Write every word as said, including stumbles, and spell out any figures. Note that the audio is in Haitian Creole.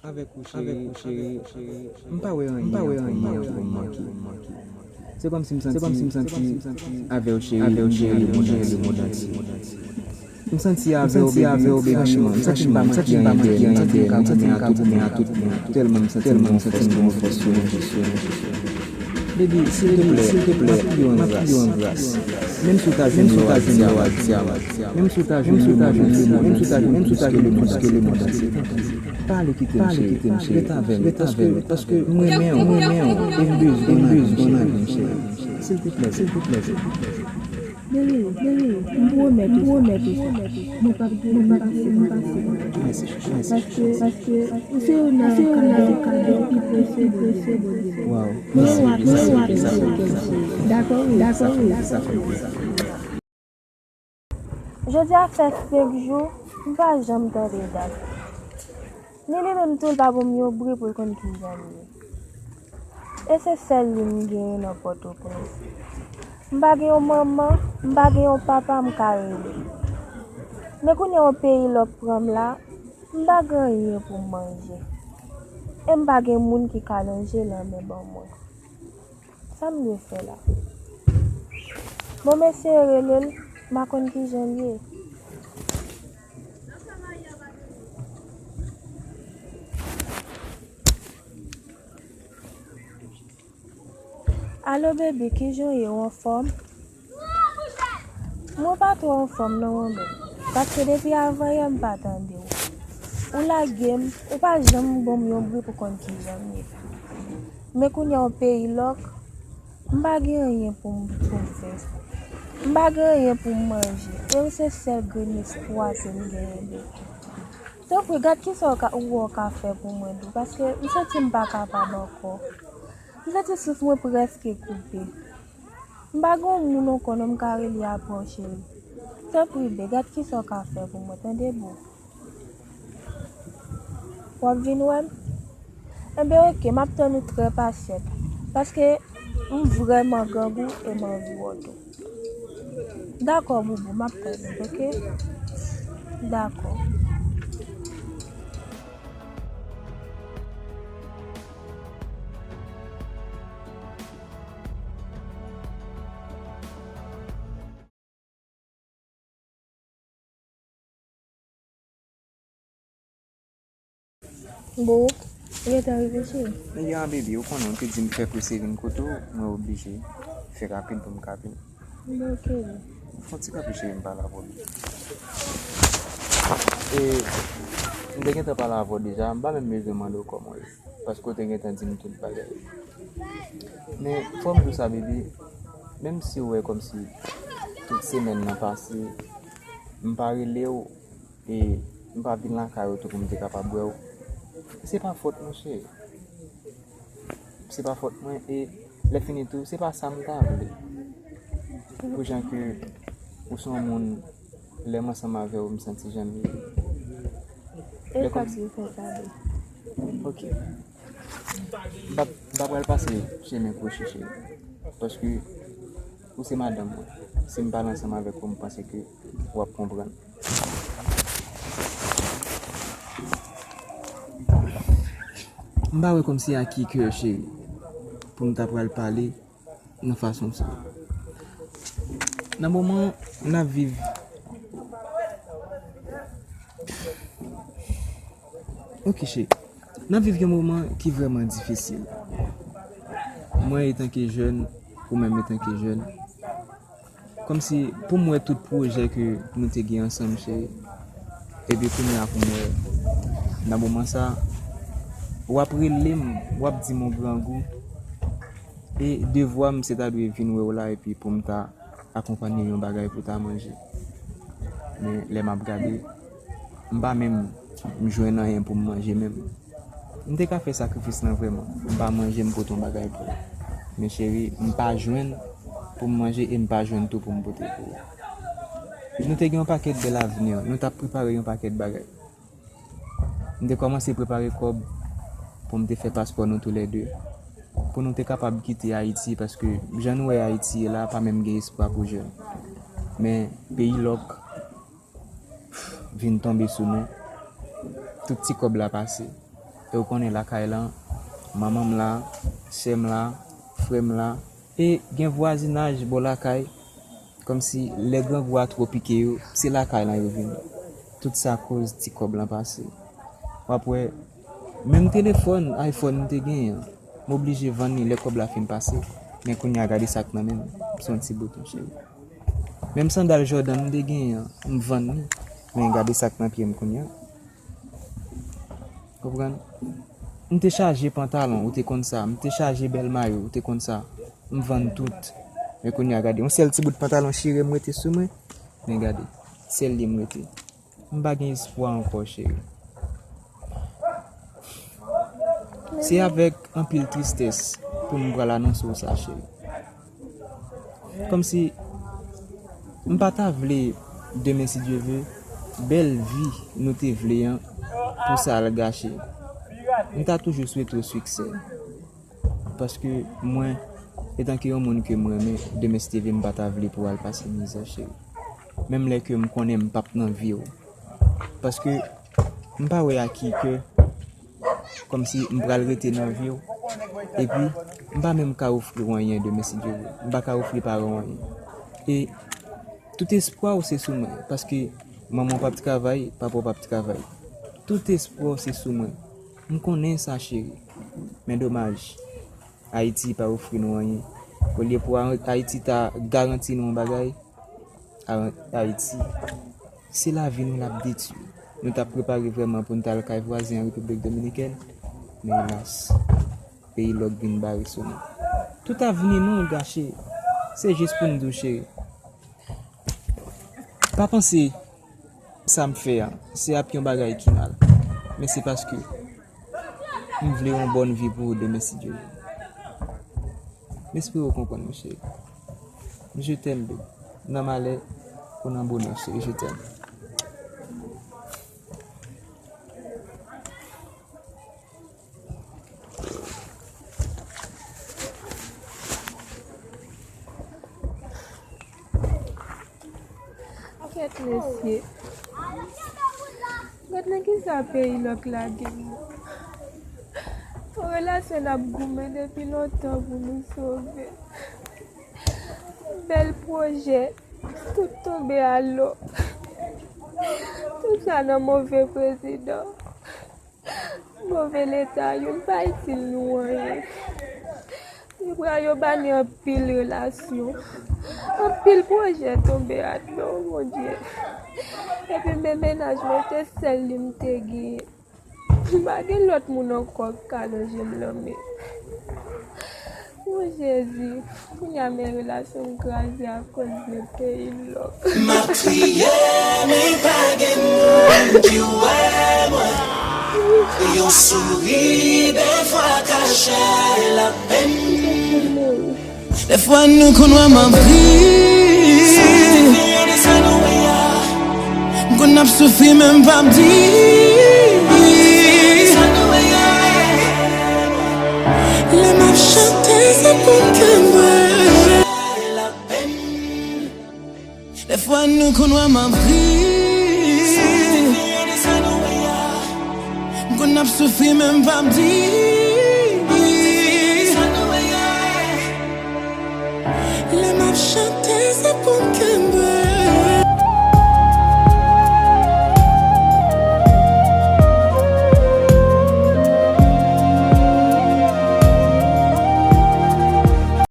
Avèk ou, cheri, m pa wè anyen ankò m manke. Se kòmsi m santi avè w, cheri, m jere lemonn antye. M santi avè w, baby, franchman, m santi m pa manke anyen dèyè nou, anyen dèyè nou, men a tout men, a tout men, tèlman m santi m gen yon fòs, gen yon fòs sou mwen. Baby, silteplè, silteplè, m ap peye w an gras. Menm si w ta jwenn lò a di a, menm si w ta jwenn lemonn antye, menm si w ta jwenn, menm si w ta jwenn plis ke lemonn antye, pa ale kite m, cheri, rete avè m, paske, paske m renmen w, m renmen w, e m bezwen w nan vi m, cheri. Silteplè, silteplè, silteplè. Baby, baby, m pwomèt ou sa. M pwomèt ou sa. Mwen p ap, mwen p ap pase, mwen p ap pase. Mèsi, chouchou, mèsi, chouchou. Paske, paske ou se youn nan kado, kado pi presye Bondye ban m. Mwen w ap, mwen w ap. Dakò, wi, dakò, wi. Jodi a fè senk jou, m pa janm tande dat. Ni li menm tou, l pa ban m yon bri pou l konn kijan m ye. E se sèl li m genyen nan Pòtoprens. M pa gen yon manman, m pa gen yon papa m ka rele. Men kounye a yon peyi lòk pran m la, m pa gen anyen pou m manje. E m pa gen moun ki ka lonje lanmen ban mwen. Sa m dwe fè la? Bon, m eseye rele l, m pa konn kijan l ye. Alo, bebe, kijan w ye? W anfòm? Mwen pa twò anfòm non, mwen menm. Paske depi avanyè m pa tande w. Ou lage m, ou pa janm ban m yon bri pou konn kijan m ye. Men kounye a yon peyi lòk, m pa gen anyen pou m, pou m fè. M pa gen anyen pou m manje. E w se sèl grenn espwa ke m genyen depi. Tanpri, gad kisa w ka, ou wè w ka fè pou mwen tou, paske m santi m pa kapab ankò. M santi souf mwen prèske koupe. M pa gen yon moun ankò non m ka rele apre w, cheri. Tanpri, bebe, gad kisa w ka fè pou mwen, tande, boo. W ap vin wè m? Enben, oke, m ap tann ou trè pasyant, paske m vrèman grangou e m anvi wè w tou. Dakò, boubou, m ap tann ou, oke? Dakò. Bon, ou gentan rive, cheri? Ya, baby, ou konnen, ou te di m fè prese vin kote w, mwen oblije fè rapid pou m ka vin. Bon, oke. Fè yon ti kanpe, cheri, m pale avè w. E, m te gentan pale avè w deja, m pa menm bezwen mande w kòman w ye. Paske w te gentan di m tout bagay. Men, fò m di w sa, baby, menm si w wè kòmsi tout semèn nan pase, m pa rele w, e m pa vin lakay ou tou pou m te kapab wè w, se pa fòt mwen, cheri. Se pa fòt mwen, e lè fini tou, se pa sa m ta vle. Pou jan ke ou se yon moun, lè m ansanm avè w, m santi jan m ye. E lè pa kòm- di w fè sa, boo. Oke. M pa, m pa pral pase chemen kwochi, cheri. Paske ou se madanm mwen. Si m pale ansanm avèk ou, m panse ke w ap konprann. M pa wè kòmsi a ki kè, cheri, pou m ta pral pale nan fason sa. Nan moman n ap viv, ok, cheri, n ap viv yon moman ki vrèman difisil. Mwen, etanke jèn, ou menm etanke jèn, kòmsi pou m wè tout pwojè ke nou te gen ansanm, cheri, epi kounye a pou m wè, nan moman sa, w ap rele m, w ap di m yon grangou, e devwa m se ta dwe vin wè w la epi pou m ta akonpanye yon bagay pou ta manje. Men lè m ap gade, m pa menm m jwenn anyen pou m manje menm. M te ka fè sakrifis lan vrèman. M pa manje, m pote yon bagay pou ou. Men cheri, m pa jwenn pou m manje e m pa jwenn tou pou m pote pou ou. Nou te gen yon pakèt bèl avni, nou t ap prepare yon pakèt bagay. M te kòmanse prepare kòb pou m te fè paspò nou toulède. Pou nou te kapab kite Ayiti, paske jan nou wè Ayiti ye la, pa menm gen espwa pou jèn. Men peyi lòk vin tonbe sou nou. tout ti kòb la pase. E ou konnen lakay lan, manman m la, sè m la, frè m la, e gen vwazinaj bò lakay, kòmsi lè grangou a twò pike yo, se lakay lan yo vini. Tout sa koz ti kòb lan pase. W ap wè, menm telefòn, iPhone m te genyen an, m oblije vann li lè kòb la fin pase. Men kounye a gade sa k nan men m, se yon ti bouton, cheri. Menm sandal Jordan m te genyen an, m vann li. Men gade sa k nan pye m kounye a. Konprann? M te chaje pantalon, ou te konn sa. M te chaje bèl mayo, ou te konn sa. M vann tout. Men kounye a gade, yon sèl ti bout pantalon chire m rete sou mwen. Men gade, sèl li m rete. M pa gen espwa ankò, cheri. Se avèk anpil tristès pou m pral anonse w sa, cheri. Kòmsi m pa ta vle, demen si Dye vle, bèl vi nou te vle an, pou sa al gache. M ta toujou swete w siksè. Paske mwen, etanke yon moun ke m renmen, demen si Dye vle, m pa ta vle pou w al pase mizè, cheri. Menm lè ke m konnen m p ap nan vi w. Paske m pa wè a ki kè, kòmsi m pral rete nan vi w, epi m pa menm ka ofri w anyen demen si Dye vle. M pa ka ofri paran w anyen. E tout espwa w se sou mwen, paske manman w p ap travay, papa w p ap travay. Tout espwa w se sou mwen. M konnen sa, cheri. Men domaj, Ayiti pa ofri nou anyen. Olye pou A-, Ayiti ta garanti nou yon bagay, A-, Ayiti, se lavi nou l ap detwi. Nou t ap prepare vrèman pou n t al kay vwazen an, Repiblik Dominikèn, men elas, peyi lòk vin bare sou nou. Tout avni nou gache. Se jis pou n di w, cheri, pa panse sa m fè a, se ap yon bagay ki mal. Men se paske m vle yon bòn vi pou ou demen, si Dye vle. M espere w konprann, mon cheri. Je t'aime, baby. Nan malè ou nan bonè, cheri, je t'aime. Kèt mesye. Gad nan kisa peyi lòk lage m nan. Yon relasyon n ap goumen depi lontan pou nou sove. Bèl pwojè, tout tonbe alò. Tout sa nan move prezidan. Move leta, youn pa itil nou anyen. Yo pral, yo bani anpil relasyon. Anpil pwojè tonbe atò, Bondye. Epi men mennaj mwen, se sèl li m te genyen. M pa gen lòt moun ankò k ka lonje m lanmen. O Jezi, kounye a men relasyon m kraze akoz de peyi lòk. M ap kriye, men pa gen moun ki wè mwen. Yon souri defwa kache lapenn. Defwa nou konn wè m ap ri. M konn ap soufri, men m p ap di. Lè m ap chante, se pou m kenbe. Defwa nou konn wè m ap ri. M konn ap soufri, men m p ap di. Lè m ap chante, se pou m kenbe.